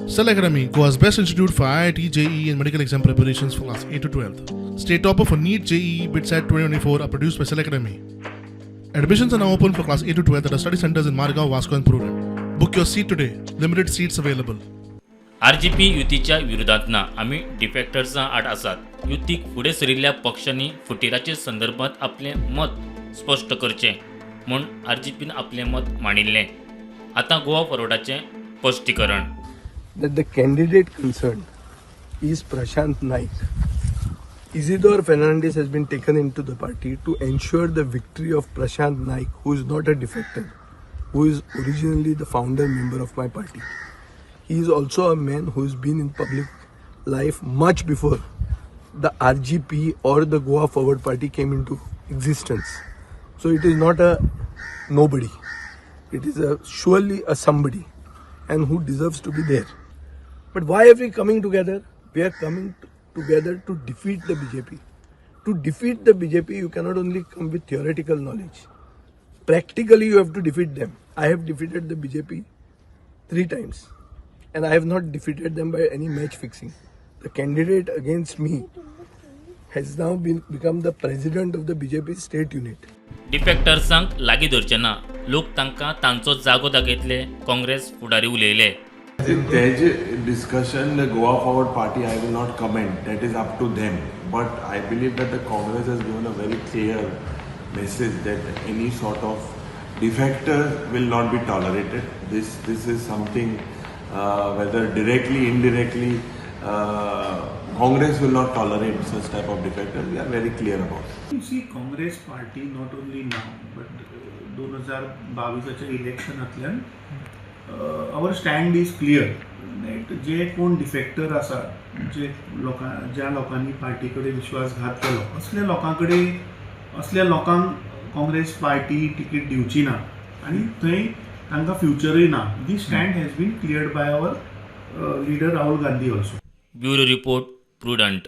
Cell Academy, Goa's best institute for IIT, JEE, and medical exam preparations for class 8 to 12. State topper for NEET, JEE, BITSAT 2024 are produced by Cell Academy. Admissions are now open for class 8 to 12 at our study centers in Margao, Vasco, and Prudent. Book your seat today. Limited seats available. RGP युतीच्या विरोधात ना, आमी डिफेक्टर्सां आड आसात. युतीक फुडें सरिल्ल्या पक्षांनी फुटीराचे संदर्भात आपलें मत स्पश्ट करचें म्हूण आरजीपीन आपलें मत मांडिल्लें. आतां गोवा फॉरवर्डाचें स्पश्टीकरण. That the candidate concerned is Prashant Naik. Isidore Fernandez has been taken into the party to ensure the victory of Prashant Naik, who is not a defector, who is originally the founder member of my party. He is also a man who has been in public life much before the RGP or the Goa Forward Party came into existence. So it is not a nobody. It is a surely a somebody and who deserves to be there. But why are we coming together? We are coming together to defeat the BJP. To defeat the BJP, you cannot only come with theoretical knowledge. Practically, you have to defeat them. I have defeated the BJP three times, and I have not defeated them by any match fixing. The candidate against me has now been become the president of the BJP state unit. डिफेक्टर्सांक लागीं धरचे ना, लोक तांकां तांचो जागो दाखयतले, काँग्रेस फुडारी उलयले. तेजे discussion, the Goa Forward Party, I will not comment. That is up to them. But I believe that the Congress has given a very clear message that any sort of defector will not be tolerated. This is something, whether directly, indirectly, Congress will not tolerate such type of defector. We are very clear about it. You see, Congress party not only now but दोन हजार बावीसाच्या इलेक्शनांतल्यान our stand is clear that जे कोण डिफेक्टर आसा, जे लोकां ज्या लोकांनी party कडेन विश्वासघात केलो, असल्या लोकां कडेन, असल्या लोकांक काँग्रेस पार्टी तिकीट दिवची ना आनी थंय तांकां फ्युचरूय ना. This stand has been cleared by our leader Rahul Gandhi also. Bureau report, Prudent.